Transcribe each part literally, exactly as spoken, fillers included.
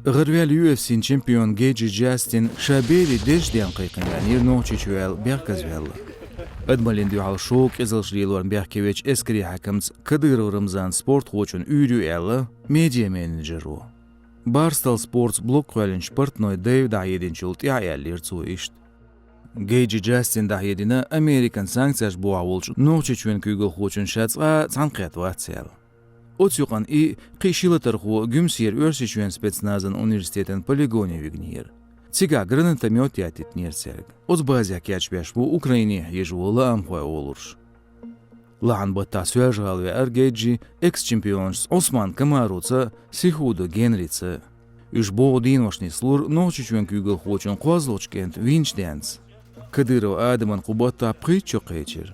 ГӀарваьлла U F C-н чемпион Гейджи Джастин ша берриг дешден кхайкхинарнера Нохчийчу ваьлла бехказа ваьлла. Адамаллин дуьхьал шовкъ кӀезалш лелорна бехке вечу эскарийн хьаькамца Кадыров Рамзан спортхочун уьйр ю аьлла медиа-менеджеро. Барстал спортс блог кхоьллинчу портной Дэйв дӀахьединчул тӀаьхьа аьллера цо иштта. Гейджи Джастин дӀахьедина Американ санкцеш бухахь волчу Нохчийчоьнан куьйгалхочун ша цкъа а цхьаьнакхетта вац аьлла. Оцу юкъана и, кхин ши латархо Гуьмсера Оьрсийчоьнан спецназан университетан полигоне вигнера. Цигахь гранатомёт яттийтинера цаьрга. Оцу базехь кечбеш бу Украине хьежа ву лаамхой олурш. Лахьан баттахь Соьлжа-ГӀала веара Гейджи экс-чемпионашца Ӏусман Камаровца, Сихуда Генрица. Уьш богӀу денош нислура Нохчийчоьнан куьйгалхочун кхозлагӀчу кӀентан винчу денца. Кадыров Адаман кху баттахь пхийтта шо кхечира.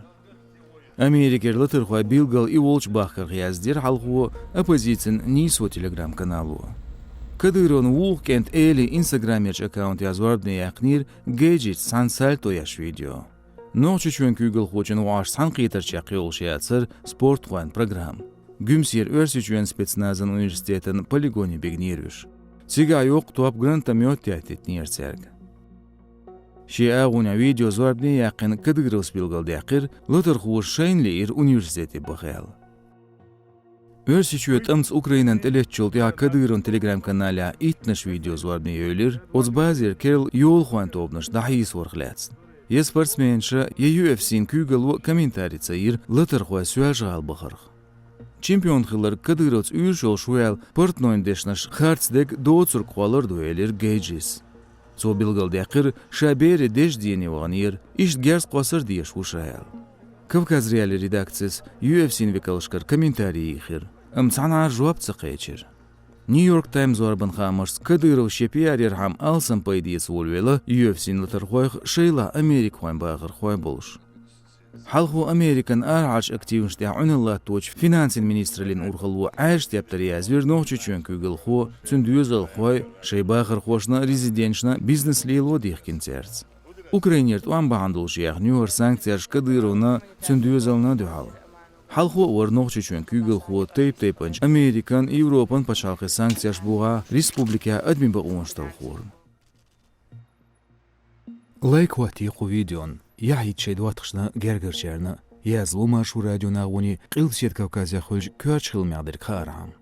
Америкера латархойн билггал и волчу бахкарх яздира хьалхо оппозицин «Нийсо» телеграм-канало. Кадыровн вукху кӀентан Эли инстаграмерчу аккаунтехь зорбане яьккхинера Гейджица цхьаьна сальто еш видео. Нохчийчоьнан куьйгалхочун вовшашца цхьаьнакхетар чекхйолуш яцара спортхойн программа. Гуьмсера Оьрсийчоьнан спецназан университетан полигоне бигнера уьш. Цигахь йоккха топ гранатомёт яттийтинера цаьрга. Шен агӀонехь видео зорбане яьккхина Кадыровс билгалдаьккхира, латархоша шайна лиира университете баха аьлла. Оьрсийчоь тӀамца Украинана тӀелеттачул тӀаьхьа Кадыровн телеграм-каналехь иттанаш видео зорбане йевлира, оцу базера керла йолахойн тобанаш дӀахьийсорах лаьцна. Я спортсменаша, я U F C-н куьйгалло комментари ца йира латархой Соьлжа-ГӀала бахарх. Чемпион хиларг Кадыровца уьйраш йолуш ву аьлла, портнойн дешнаш харц дерг доцург кхоллар ду, элира Гейджис. Цо билгалдаьккхира, ша берриг дешдене ваханера, иштта герз кхоссар а дезаш ву ша аьлла. Кавказ.Реалии редакцис U F C-н векалшкара комментари йийхира, амма цхьанхьа а жоп ца кхечира. Нью-Йорк Таймс зорбанан хаамашца, Кадыров шен пиарерхьама алсам пайда эца волавелла U F C-н латархойх, шайлахь америкахойн бахархой болуш. Хьалхо Американ арахьарчу активнаш тӀехь Ӏуналла латточу финансийн министраллин урхалло Ӏаьржа тептар язвира Нохчийчоьнан куьйгалхо, цуьнан доьзалхой, шайн бахархошна, резиденташна бизнес лело дихкина цаьрца. Украинера тӀом бахьана долуш яьхна ю хӀара санкцеш Кадыровна, цуьнан доьзална дуьхьал. Хьалхо а вара Нохчийчоьнан куьйгалхо тайп-тайпанчу Американ, Европан пачхьалкхийн санкцеш бухахь республикехь адамийн бакъонаш талхорна. Лайк хӀоттае кху видеона, яхьийта шайн доттагӀашна, гергарчарна, язло Маршо радион агӀоне, Къилбаседа Кавказехь хуьлучу коьртачу хиламех дерг хаархьама.